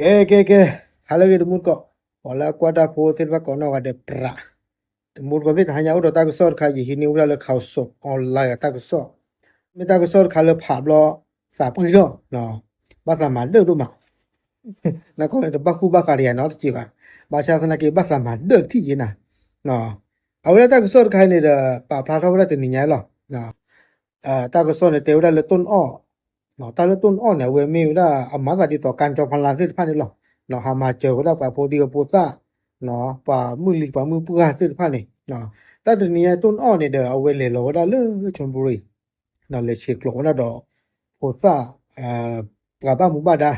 ကဲ ကဲ ကဲ, ဟါလၢအဂ့ၤ တမူတကိး, ပှၤလၢအကွၢ်တၢ်ဖိသ့ၣ်တဖၣ်ကိးနီၢ်ဂၤဒဲး ပြး, တမူတကိးသ့ၣ် တဟါညါအိၣ်ဒီးတၢ်ကစီၣ်တခါ ယဟံးန့ၢ်ဝဲဒၣ်လၢ Khaosod Online အတၢ်ကစီၣ်, မ့ၢ်တၢ်ကစီၣ်တခါလၢဖးဘျီ သးပှံၢ်ထီၣ်, ဘၣ်သးမၤဒၢၣ်ဒိၣ်မး, နကီၢ်န့ၣ် တဘၣ်ဃူဘၣ်ဃးဒီးယၤနီတစဲးဘၣ်, ဘၣ်ဆၣ်သနာ်က့ ဘၣ်သးမၤဒၢၣ်တထံၣ်ယဲနၤ, အဝဲဒၣ်တၢ်ကစီၣ်တခါအံၤန့ၣ်ဒီး ပာ်ဖျါထီၣ်ဝဲဒၣ်တနံၤညါလီၤ. တၢ်ကစီၣ်န့ၣ် တဲဝဲဒၣ်လၢတိၢ်နအီၣ်, တၢ်လၢတိၢ်နအီၣ်န့ၣ် အဝဲမ့ၢ်ဝဲဒၣ်အမၤသးဒ်သိး ကၠီဖလါသ့ၣ်တဖၣ်န့ၣ်လီၤ. ဟးမၤစၢၤဝဲဒၣ်ပှၤဖိဒံဖိသၣ်, ပှၤမုၢ်လံၤပှၤမုၢ်ပှၢ်သ့ၣ်တဖၣ်န့ၣ်, တၢ်တနံၤညါတိၢ်နအီၣ်န့ၣ်ဒီး အဝဲလဲၤလီၤဝဲဒၣ်လၢ Chonburi, လဲၤဆဲးကျိးဝဲဒၣ်ဒီး ဖိသၣ်, ပှၤဘၣ်မူဘၣ်ဒါ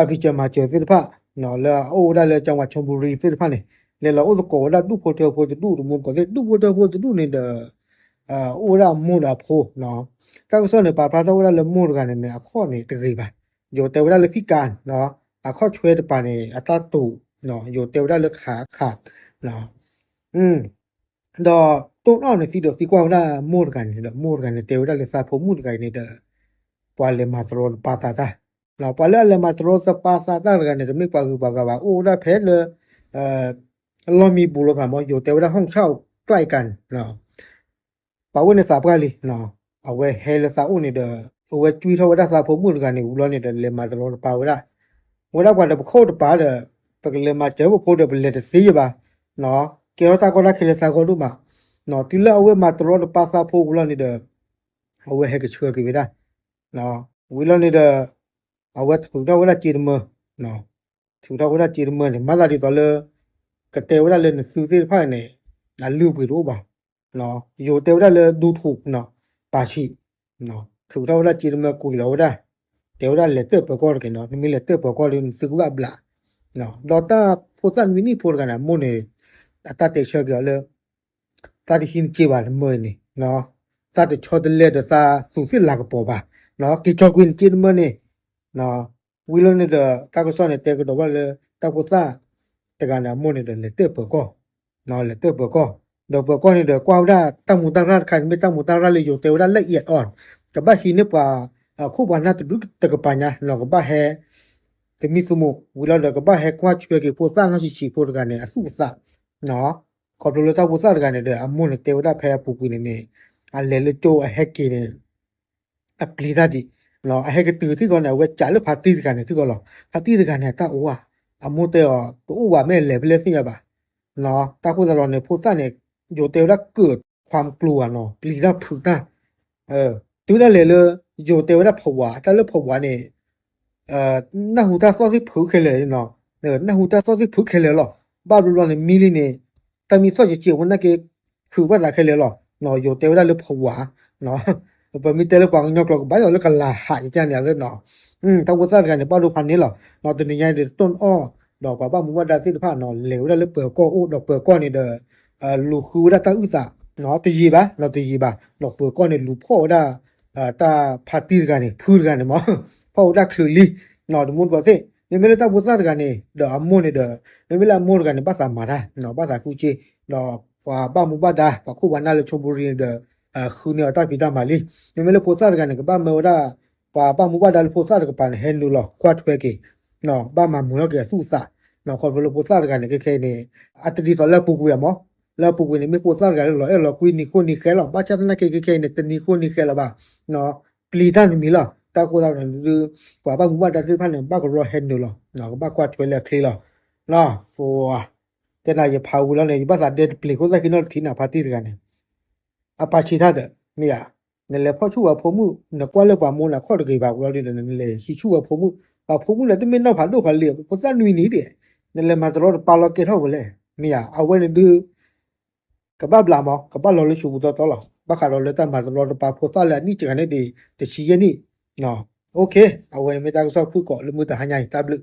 ဒီး တၢ်ဖံးစၢၤမၤစၢၤသ့ၣ်တဖၣ်, လၢအအိၣ်ဝဲဒၣ်လၢ ကၠီဝါ Chonburi သ့ၣ်တဖၣ်န့ၣ်, လဲၤလီၤအိၣ်သကိးဝဲဒၣ်ဒူၣ်ဖိထၢဖိတဒူၣ် တမူတကိးသ့ၣ် ဒူၣ်ဖိထၢဖိတဒူၣ်န့ၣ်ဒီး အိၣ်ဝဲဒၣ်အမိၢ်ဒီးအဖိ, တၢ်ကစီၣ်န့ၣ် ပာ်ဖျါထီၣ်ဝဲဒၣ်လၢမိၢ်တဂၤန့ၣ်န့ၣ် အခီၣ်န့ၣ်တဂ့ၤဘၣ်, ယိၤတဲဝဲဒၣ်လၢဖံးကါ, အခီၣ်ဆွဲတပၤန့ၣ် အတၢ်တူး, ယိၤတဲဝဲဒၣ်လၢခးခး ဒီးတိၢ်နအီၣ်န့ၣ် သံဒီးသံကွၢ်ဝဲဒၣ်မိၢ်တဂၤန့ၣ်ဒီး မိၢ်တဂၤန့ၣ် တဲဝဲဒၣ်လၢသးဖိမုၣ်တဂၤအံၤန့ၣ်ဒီး ပှၤလဲၤမၤတရီတပါသးတၢ်, ပှၤလၢအလဲၤမၤတရီတပါသးတၢ်တဂၤန့ၣ် တမ့ၢ်ပှၤဂုၤပှၤဂၤဘၣ်, အိၣ်ဝဲဒၣ်ဖဲလၢ လီၢ်မံပူၤလိာ်သးမး ယိၤတဲဝဲဒၣ် ห้องเช่า ใกล้กัน ပာ်ဝဲန့ၣ်သးပှၢ်လံ, အဝဲဟဲလၢသးအိၣ်န့ၣ်ဒီး အဝဲကွံာ်ထီၣ်ဝဲဒၣ်သးဖိမုၣ်တဂၤန့ၣ် ဝံၤလီၤန့ၣ်ဒီး လဲၤမၤတရီတပါဝဲဒၣ်, ဝဲဒၣ်ပှၤဒီးပခိၣ်တပၤဒီး ပကလဲၤမၤစၢၤပဖိဒီး ပလဲၤတသ့ယဘၣ်, ကဲထီၣ်တၢ်ကီတၢ်ခဲလၢသးဂီၢ်ဒိၣ်မး, တုၤလၢအဝဲမၤတရီတပါသးဖိဝံၤလီၤန့ၣ်ဒီး အဝဲဟဲကဆှၢက့ၤဝဲဒၣ်, ဝံၤလီၤန့ၣ်ဒီး အဝဲထုးထီၣ်ဝဲဒၣ်စ့တမၢ, ထုးထီၣ်ဝဲဒၣ်စ့တမၢန့ၣ် မၤသးဒ်သိးလၢ ကတဲဝဲဒၣ်လၢနသုသ့ၣ်တဖၣ်န့ၣ် အလုၢ်အပှ့ၤတအိၣ်ဘၣ်, ယိၤတဲဝဲဒၣ်လၢ ဒူထူး ပာ်ဆံး, ထုးထီၣ်ဝဲဒၣ်စ့တမၢကွံာ်လီၤဝဲဒၣ်, တဲဝဲဒၣ်လဲၤတၢၣ်ပၢၤကီၢ်တက့ၢ်နီၤ, နမ့ၢ်လဲၤတၢၣ်ပၢၤကီၢ်ဒီး နသုကဘၣ်ဘျး, ဒီးတၢ်ဖိသၣ်နွံနံၣ်ဖိတဂၤန့ၣ် အမိၢ်န့ၣ် အတၢ်တဲဆၢက့ၤအီၤလၢ သးတဟံးနစ့ဘၣ်တမၢအံၤန့ၣ်, သးတဆီတလဲဒီးသးသူးသ့ၣ်လၤကပီၤဘၣ်, က့ၤကၠီကွံာ်နစ့တမၢန့ၣ်, ဝံၤလီၤန့ၣ်ဒီး တၢ်ကစီၣ်န့ၣ် တဲကဒီးဝဲဒၣ်လၢ တၢ်ဖိသၣ်တဂၤန့ၣ် အမိၢ်န့ၣ်ဒီး လဲၤတၢၣ်ပၢၤကီၢ်, လဲၤတၢၣ်ပၢၤကီၢ်, ဒီးပၢၤကီၢ်န့ၣ်ဒီး ကွၢ်ဝဲဒၣ်တၢ်မူတၢ်ရၢ်တခါန့ၣ် မ့ၢ်တၢ်မူတၢ်ရၢ်လၢယိၤတဲဝဲဒၣ်လၢ အံၤအီၤ, ကဘၣ်ဟံးန့ၢ်ပှၤ ခိၣ်ပှၤနၢ်တဒူၣ်တကပၤညါနီၤ, ကဘၣ်ဟဲ သမံသမိး ဝံၤလီၤဒီး ကဘၣ်ဟဲကွၢ်ဆွဲက့ၤဖိသၣ်နီၢ်ဆံးဆံးဖိတဂၤန့ၣ် အသူၣ်အသး, ခီဖျိလၢတၢ်ဖိသၣ်တဂၤန့ၣ်ဒီး အမိၢ်န့ၣ်တဲဝဲဒၣ်ဖဲအပူၤကွံာ်န့ၣ်န့ၣ် အလဲၤလၢကၠိအဟဲက့ၤန့ၣ် အပျံၤတၢ်ဒံး, အဟဲကတုၤထံၣ်ဃီန့ၣ် အဝဲကးလၢဖါတံၢ်တဂၤန့ၣ်ထံၣ်ဃီလီၤ, ဖါတံၢ်တဂၤန့ၣ် အတၢ်အိၣ်ဧါ, အမိၢ်တဲအီၤ တအိၣ်ဘၣ် မ့ၢ်အလဲၤဖဲလဲၣ်သ့ၣ်ညါဘၣ်, တၢ်ဃိသတးဒီးန့ၣ် ဖိသၣ်န့ၣ် ယိၤတဲဝဲဒၣ် เกิดความกลัว နီၤ, ပျံၤတၢ်ဖုးတၢ်, တုၤဒၣ်လဲာ်လၢ ယိၤတဲဝဲဒၣ် ผวา, တၢ်လၢ ผวา န့ၣ် နၢ်ဟူတၢ်သီၣ်သ့ၣ်ဖုးခဲလၢာ်, နၢ်ဟူတၢ်သီၣ်သ့ၣ်ဖုးခဲလၢာ်လီၤ, ဘၣ်ဘျီဘျီန့ၣ် မံလံန့ၣ် တၢ်မံသီၣ်ကဲးကဲးဝဲနာ်က့ ဖုးဘၣ်သးခဲလၢာ်လီၤ, ယိၤတဲဝဲဒၣ်လၢ ผวา, ပမ့ၢ်တဲလၢပှၤကညီကျိာ် ကဘၣ်ယိးလၢကလၤဟးယကန့ၣ်လၢနီၤ, တၢ်ဖိသၣ်တဂၤန့ၣ် ဘၣ်ဒိဖးန့ၣ်လီၤ, တနံၤညါဒီး တိၢ်နအီၣ် ဒီးပှၤဘၣ်မူဘၣ်ဒါသ့ၣ်တဖၣ်နီၤ လဲၤဝဲဒၣ်လၢပၢၤကီၢ်အိၣ် ဒီးပၢၤကီၢ်န့ၣ်ဒီး လူၤဃုဝဲဒၣ်တၢ်အုၣ်သး, တယံာ်ဘၣ် နီၤ တယံာ်ဘၣ်, ဒီးပၢၤကီၢ်န့ၣ် လူၤဖီၣ်ဝဲဒၣ် တၢ်ဖါတံၢ်တဂၤန့ၣ် ဖုတဂၤန့ၣ်မး, ဖီၣ်ဝဲဒၣ်ချုးလံ, တမူတကိးသ့ၣ် မ့မ့ၢ်လၢတၢ်ဖိသၣ်တဂၤန့ၣ် ဒီးအမိၢ်န့ၣ်ဒီး မ့မ့ၢ်လၢအမိၢ်တဂၤန့ၣ် ဘၣ်သးမၤတၢ် ဘၣ်သးဃုစ့, ဒီးပှၤဘၣ်မူဘၣ်ဒါ ပှၤခိၣ်ပှၤနၢ်လၢ ชลบุรี န့ၣ်ဒီး ဃုန့ၢ်အီၤတၢ်ဖံးတၢ်မၤလံ, မ့မ့ၢ်လၢဖိသၣ်တဂၤန့ၣ် ကဘၣ်မၢဝဲဒၣ် ပှၤဘၣ်မူဘၣ်ဒါလၢဖိသၣ်တကပၤန့ၣ် ဟဲနုာ်လီၤကွၢ်ထွဲက့ၤ, ဘၣ်မၤမုာ်ထီၣ်က့ၤအသူၣ်အသး, ခီဖျိလၢဖိသၣ်တဂၤန့ၣ် ခဲခဲအံၤန့ၣ် အတဒ်သိးလၢအပူၤကွံာ်အမး, လၢအပူၤကွံာ်န့ၣ် မ့ၢ်ဖိသၣ်တဂၤလၢလီၤအဲၣ်လီၤကွံနံၤဃိနံၤဃဲလီၤ, ဘၣ်ဆၣ်သနာ်က့ ခဲခဲအံၤန့ၣ် တနံၤဃိနံၤဃဲလၢၤဘၣ်, ပျံၤတၢ်တမံၤလီၤ, တၢ်ဃိသတးန့ၣ် ပှၤဘၣ်မူဘၣ်ဒါသ့ၣ်တဖၣ်န့ၣ် ဘၣ်ကရီဟဲနုာ်လီၤ, ကဘၣ်ကွၢ်ထွဲလၢအချ့လီၤ, တဲနၤယဖးဝံၤလီၤန့ၣ် ယဘၣ်သးဒဲတပျ့ၤခိၣ်သၣ်ခံနီတထံၣ်နၤ ဖါတံၢ်တဂၤန့ၣ် အပာ်ဆံးတၢ်ဒီး မ့ၢ်ဧါ, နလဲၤဖီၣ်ဆူၣ်ပှၤဖိမုၣ် နကွၢ်လၢပှၤမိၢ်န့ၣ် အခီၣ်တဂ့ၤဘၣ်ဝံၤလီၤဒီး နလဲၤဟံးဆူၣ်ပှၤဖိမုၣ်, ပှၤဖိမုၣ်န့ၣ် တမ့ၢ်နီၢ်ဖးဒိၣ်ဖးလံၤ ဖိသၣ်နွံနံၣ်ဒံး, နလဲၤမၤတရီတပါလီၤကဲထီၣ်ဝဲလဲၣ်, မ့ၢ်ဧါ, အဝဲန့ၣ်ဒုး ကဘၣ်ဘျးမး ကဘၣ်လီၤလၢဆူးပူၤတီတီလီၤ, ဘၣ်ဃးဒီးလၢတၢ်မၤတရီတပါဖိသၣ်လၢအနံၣ်စှၤန့ၣ်ဒံး တဆံယဲၢ်နံၣ်, အဝဲန့ၣ်မ့ၢ်တၢ်ကစီၣ်ဖုၣ်ကိာ်လၢမုၢ်တဟါညါအံၤ တၢ်ဘျုး